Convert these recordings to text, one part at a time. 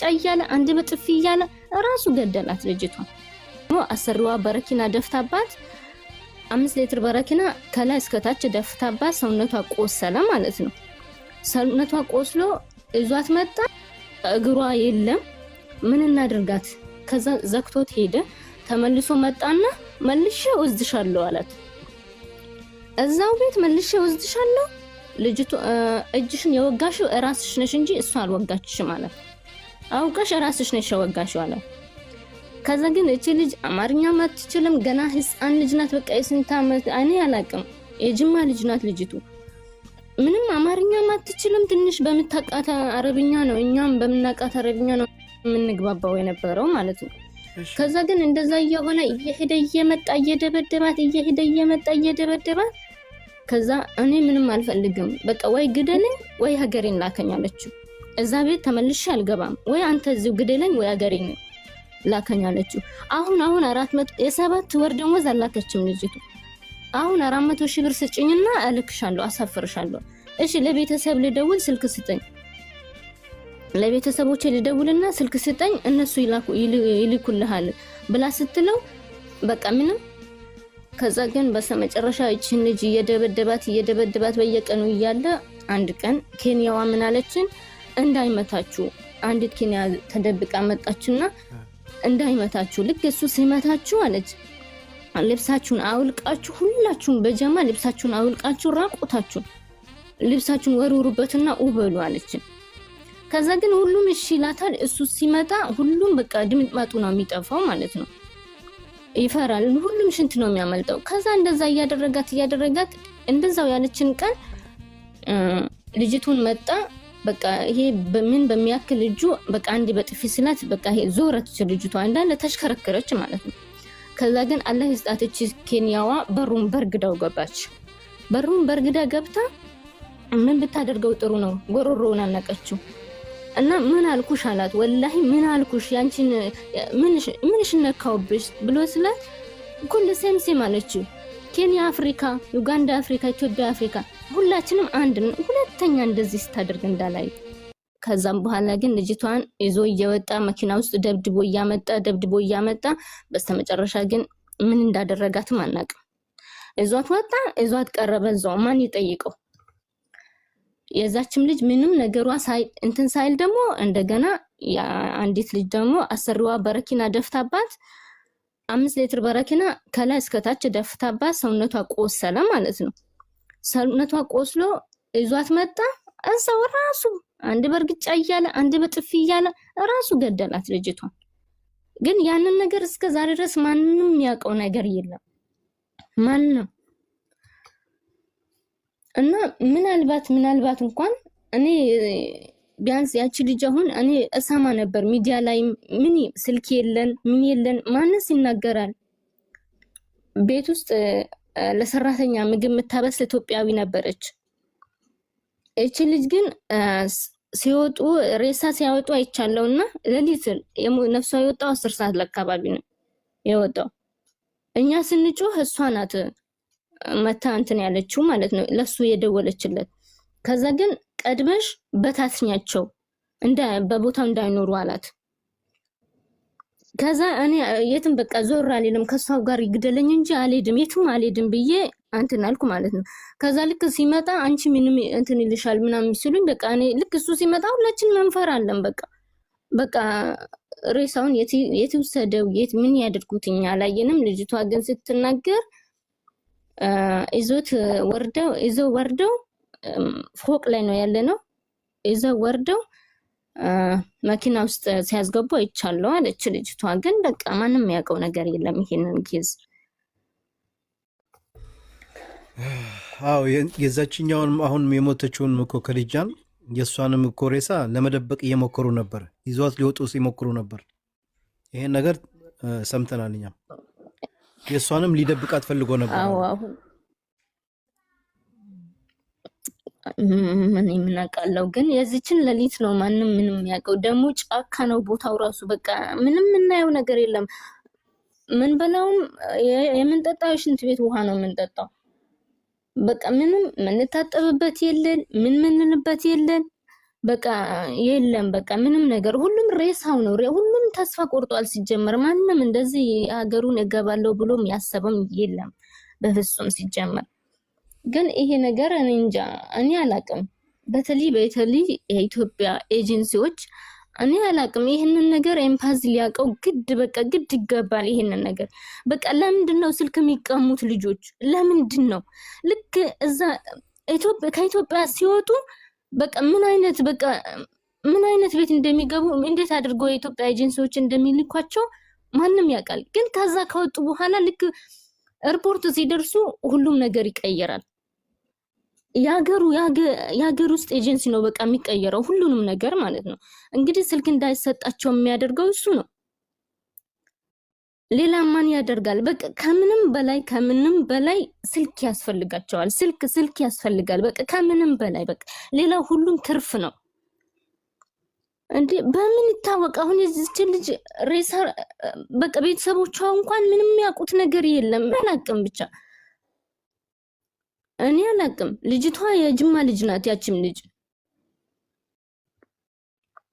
በእርግጫ እያለ፣ አንድ በጥፊ እያለ ራሱ ገደላት ልጅቷ። አሰሪዋ በረኪና ደፍታባት፣ 5 ሊትር በረኪና ከላይ እስከታች ደፍታባት ሰውነቷ ቆሰለ ማለት ነው። ሰውነቷ ቆስሎ ይዟት መጣ። እግሯ የለም። ምን እናድርጋት? ከዛ ዘግቶት ሄደ። ተመልሶ መጣና መልሼ ወስድሻለሁ አላት። እዛው ቤት መልሼ ወስድሻለሁ፣ ልጅቱ እጅሽን የወጋሽው እራስሽ ነሽ እንጂ እሷ አልወጋችሽም አላት። አውቀሽ እራስሽ ነሽ የወጋሽው አላት። ከዛ ግን እቺ ልጅ አማርኛም አትችልም፣ ገና ህፃን ልጅ ናት። በቃ የስንት ዓመት እኔ አላቅም። የጅማ ልጅ ናት ልጅቱ። ምንም አማርኛም አትችልም። ትንሽ በምታውቃት አረብኛ ነው፣ እኛም በምናውቃት አረብኛ ነው የምንግባባው የነበረው ማለት ነው። ከዛ ግን እንደዛ እየሆነ እየሄደ እየመጣ እየደበደባት፣ እየሄደ እየመጣ እየደበደባት፣ ከዛ እኔ ምንም አልፈልግም፣ በቃ ወይ ግደለኝ ወይ ሀገሬን ላከኝ አለችው። እዛ ቤት ተመልሼ አልገባም፣ ወይ አንተ እዚሁ ግደለኝ ወይ ሀገሬን ላከኝ አለችው። አሁን 400 የ7 ወር ደሞዝ አላከችም ልጅቱ። አሁን 400,000 ብር ስጭኝና እልክሻለሁ፣ አሳፍርሻለሁ። እሺ ለቤተሰብ ልደውል፣ ስልክ ስጠኝ፣ ለቤተሰቦቼ ልደውልና ስልክ ስጠኝ፣ እነሱ ይልኩልሃል ብላ ስትለው በቃ ምንም። ከዛ ግን በስተመጨረሻ ይችን ልጅ እየደበደባት እየደበደባት በየቀኑ እያለ አንድ ቀን ኬንያዋ ምን አለችን? እንዳይመታችሁ፣ አንዲት ኬንያ ተደብቃ መጣችና እንዳይመታችሁ፣ ልክ እሱ ሲመታችሁ አለች፣ ልብሳችሁን አውልቃችሁ፣ ሁላችሁም በጀማ ልብሳችሁን አውልቃችሁ ራቁታችሁን ልብሳችሁን ወርውሩበትና ውበሉ አለችን። ከዛ ግን ሁሉም እሺ ይላታል። እሱ ሲመጣ ሁሉም በቃ ድምጥማጡ ነው የሚጠፋው ማለት ነው። ይፈራል። ሁሉም ሽንት ነው የሚያመልጠው። ከዛ እንደዛ እያደረጋት እያደረጋት እንደዛው ያለችን ቀን ልጅቱን መጣ። በቃ ይሄ በምን በሚያክል እጁ በቃ አንድ በጥፊ ስላት በቃ ይሄ ዞረች ልጅቷ፣ እንዳለ ተሽከረከረች ማለት ነው። ከዛ ግን አላህ ይስጣት እቺ ኬንያዋ በሩን በርግዳው ገባች። በሩን በርግዳ ገብታ ምን ብታደርገው ጥሩ ነው? ጎሮሮውን አነቀችው። እና ምን አልኩሽ አላት። ወላሂ ምን አልኩሽ፣ ያንቺን ምንሽ ነካውብሽ ብሎ ስላት ኩል same same አለችው። ኬንያ አፍሪካ፣ ዩጋንዳ አፍሪካ፣ ኢትዮጵያ አፍሪካ፣ ሁላችንም አንድ ነው። ሁለተኛ እንደዚህ ስታደርግ እንዳላይ። ከዛም በኋላ ግን ልጅቷን ይዞ እየወጣ መኪና ውስጥ ደብድቦ እያመጣ፣ ደብድቦ እያመጣ፣ በስተመጨረሻ ግን ምን እንዳደረጋትም አናውቅም። ይዟት ወጣ፣ ይዟት ቀረበ። እዛው ማን ይጠይቀው? የዛችም ልጅ ምንም ነገሯ ሳይ እንትን ሳይል ደግሞ እንደገና አንዲት ልጅ ደግሞ አሰሪዋ በረኪና ደፍታባት፣ 5 ሊትር በረኪና ከላይ እስከታች ደፍታባት ሰውነቷ ቆሰለ ማለት ነው። ሰውነቷ ቆስሎ ይዟት መጣ። እዛው ራሱ አንድ በእርግጫ እያለ፣ አንድ በጥፊ እያለ ራሱ ገደላት ልጅቷን። ግን ያንን ነገር እስከ ዛሬ ድረስ ማንም የሚያውቀው ነገር የለም፣ ማንም። እና ምናልባት እንኳን እኔ ቢያንስ ያቺ ልጅ አሁን እኔ እሰማ ነበር ሚዲያ ላይ፣ ምን ስልክ የለን ምን የለን፣ ማንስ ይናገራል? ቤት ውስጥ ለሰራተኛ ምግብ የምታበስል ኢትዮጵያዊ ነበረች። እቺ ልጅ ግን ሲወጡ ሬሳ ሲያወጡ አይቻለውና ሌሊት ነፍሷ የወጣው 10 ሰዓት ለአካባቢ ነው የወጣው። እኛ ስንጮህ እሷ ናት መታ እንትን ያለችው ማለት ነው፣ ለሱ የደወለችለት። ከዛ ግን ቀድመሽ በታትኛቸው እንደ በቦታው እንዳይኖሩ አላት። ከዛ እኔ የትም በቃ ዞር አልልም፣ ከሷው ጋር ይግደለኝ እንጂ አልሄድም፣ የትም አልሄድም ብዬ እንትን አልኩ ማለት ነው። ከዛ ልክ ሲመጣ አንቺ ምንም እንትን ይልሻል ምናምን ሲሉኝ በቃ እኔ ልክ እሱ ሲመጣ ሁላችን እንፈራለን። በቃ ሬሳውን የት ውሰደው፣ የት ምን ያድርጉት እኛ አላየንም። ልጅቷ ግን ስትናገር ይዞት ወርደው፣ ይዘው ወርደው፣ ፎቅ ላይ ነው ያለ ነው፣ ይዘው ወርደው መኪና ውስጥ ሲያስገቡ አይቻለሁ አለች ልጅቷ። ግን በቃ ማንም የሚያውቀው ነገር የለም ይሄንን case። አዎ፣ የዛችኛውን አሁን የሞተችውን እኮ ከዲጃን የእሷንም እኮ ሬሳ ለመደበቅ እየሞከሩ ነበር። ይዟት ሊወጡ ሲሞክሩ ነበር። ይሄን ነገር ሰምተናል እኛም። የእሷንም ሊደብቃት ፈልጎ ነበር አዎ። አሉ። አሁን ምን የምናውቃለው፣ ግን የዚችን ሌሊት ነው ማንም ምንም የሚያውቀው። ደግሞ ጫካ ነው ቦታው ራሱ፣ በቃ ምንም የምናየው ነገር የለም። ምን በላውም የምንጠጣው የሽንት ቤት ውሃ ነው የምንጠጣው። በቃ ምንም የምንታጠብበት የለን፣ ምን ምንልበት የለን። በቃ የለም፣ በቃ ምንም ነገር ሁሉም ሬሳው ነው። ሁሉም ተስፋ ቆርጧል። ሲጀመር ማንም እንደዚህ ሀገሩን እገባለሁ ብሎም ያሰበም የለም በፍጹም። ሲጀመር ግን ይሄ ነገር እኔ እንጃ፣ እኔ አላቅም። በተለይ በተለይ የኢትዮጵያ ኤጀንሲዎች እኔ አላቅም። ይህንን ነገር ኤምባሲ ሊያውቀው ግድ በቃ ግድ ይገባል። ይህንን ነገር በቃ ለምንድን ነው ስልክ የሚቀሙት ልጆች? ለምንድን ነው ልክ እዛ ከኢትዮጵያ ሲወጡ በቃ ምን አይነት በቃ ምን አይነት ቤት እንደሚገቡ፣ እንዴት አድርገው የኢትዮጵያ ኤጀንሲዎች እንደሚልኳቸው ማንም ያውቃል። ግን ከዛ ከወጡ በኋላ ልክ ኤርፖርት ሲደርሱ ሁሉም ነገር ይቀየራል። የሀገር ውስጥ ኤጀንሲ ነው በቃ የሚቀየረው ሁሉንም ነገር ማለት ነው። እንግዲህ ስልክ እንዳይሰጣቸው የሚያደርገው እሱ ነው። ሌላ ማን ያደርጋል? በቃ ከምንም በላይ ከምንም በላይ ስልክ ያስፈልጋቸዋል። ስልክ ስልክ ያስፈልጋል። በቃ ከምንም በላይ በቃ ሌላ ሁሉም ትርፍ ነው። እንዴ በምን ይታወቅ? አሁን የዚችን ልጅ ሬሳ በቃ ቤተሰቦቿ እንኳን ምንም የሚያውቁት ነገር የለም። አላቅም ብቻ እኔ አላቅም። ልጅቷ የጅማ ልጅ ናት። ያችም ልጅ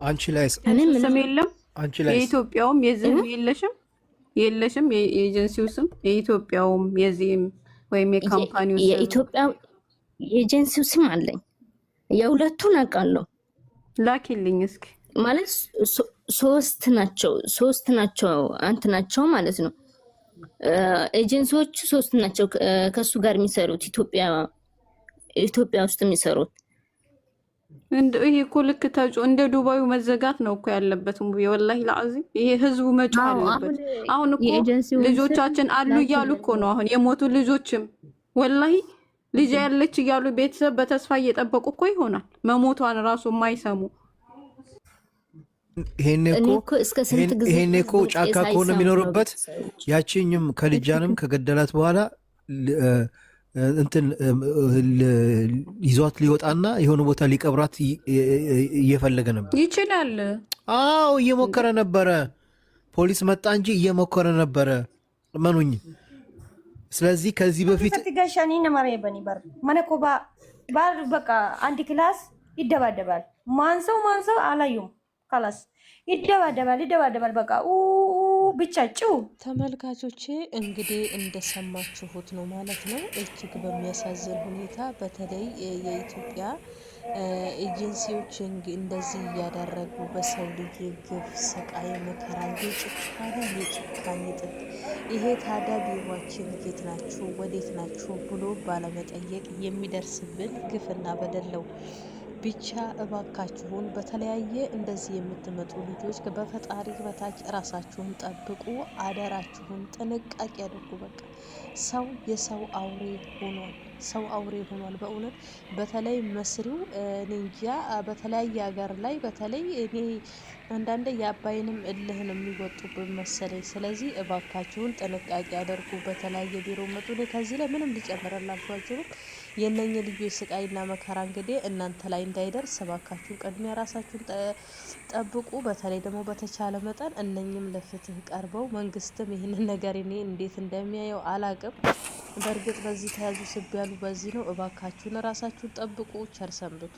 አንቺ ላይ እኔ ምንም ስም የለም። አንቺ ላይ የኢትዮጵያውም የዚህም የለሽም የለሽም። የኤጀንሲው ስም የኢትዮጵያውም የዚህም ወይም የ company ው ስም? የኢትዮጵያ የኤጀንሲው ስም አለኝ። የሁለቱን አውቃለሁ። ላኪልኝ እስኪ። ማለት ሶስት ናቸው፣ ሶስት ናቸው፣ አንት ናቸው ማለት ነው። ኤጀንሲዎቹ ሶስት ናቸው ከሱ ጋር የሚሰሩት፣ ኢትዮጵያ ውስጥ የሚሰሩት። ይሄ እኮ ልክ ተጮ እንደ ዱባዩ መዘጋት ነው እኮ ያለበት። ሙቢ ወላሂ ለዓዚም ይሄ ህዝቡ መጮህ አለበት። አሁን እኮ የኤጀንሲውን ስም ልጆቻችን አሉ እያሉ እኮ ነው። አሁን የሞቱ ልጆችም ወላሂ ልጅ ያለች እያሉ ቤተሰብ በተስፋ እየጠበቁ እኮ ይሆናል መሞቷን ራሱ የማይሰሙ። ይሄኔ እኔ እኮ እኮ እስከ ስንት ጊዜ ይሄኔ እኮ ድምፄ ጫካ ከሆነ ሳይሰሙ ነው የሚኖርበት ቤተሰቦች። ያቺኝም ከልጃንም ከገደላት በኋላ እንትን ይዟት ሊወጣና የሆነ ቦታ ሊቀብራት እየፈለገ ነበር። ይችላል። አዎ እየሞከረ ነበረ። ፖሊስ መጣ እንጂ እየሞከረ ነበረ። እመኑኝ። ስለዚህ ከዚህ በፊት Keessatti gashanii nama reebanii bar mana kophaa ባር በቃ አንድ class ይደባደባል። ማን ሰው ማን ሰው አላዩም። خلاص ይደባደባል ይደባደባል። በቃ ኡ ብቻ ጭው። ተመልካቾቼ እንግዲህ እንደሰማችሁት ነው ማለት ነው። እጅግ በሚያሳዝን ሁኔታ በተለይ የኢትዮጵያ ኤጀንሲዎች እንደዚህ እያደረጉ በሰው ልጅ ግፍ፣ ስቃይ፣ መከራ የጭካኔ የጭካኔ ጥግ። ይሄ ታዲያ ቢሯችን የት ናችሁ ወዴት ናችሁ ብሎ ባለመጠየቅ የሚደርስብን ግፍና በደል ነው። ብቻ እባካችሁን በተለያየ እንደዚህ የምትመጡ ልጆች በፈጣሪ በታች ራሳችሁን ጠብቁ፣ አደራችሁን ጥንቃቄ አድርጉ። በቃ ሰው የሰው አውሬ ሆኗል። ሰው አውሬ ሆኗል። በእውነት በተለይ መስሪው እኔ እንጃ በተለያየ ሀገር ላይ በተለይ እኔ አንዳንዴ የአባይንም እልህ ነው የሚወጡብን መሰለኝ። ስለዚህ እባካችሁን ጥንቃቄ አድርጉ። በተለያየ ቢሮ መጡ። እኔ ከዚህ ላይ ምንም ሊጨምርላችሁ አልችልም። የእነኝህ ልጆች ስቃይና መከራ እንግዲህ እናንተ ላይ እንዳይደርስ እባካችሁን ቅድሚያ ራሳችሁን ጠብቁ። በተለይ ደግሞ በተቻለ መጠን እነኝም ለፍትህ ቀርበው መንግስትም ይህንን ነገር እኔ እንዴት እንደሚያየው አላቅም። በእርግጥ በዚህ ተያዙ ስብ ያሉ በዚህ ነው። እባካችሁን ራሳችሁን ጠብቁ። ቸር ሰንብቱ።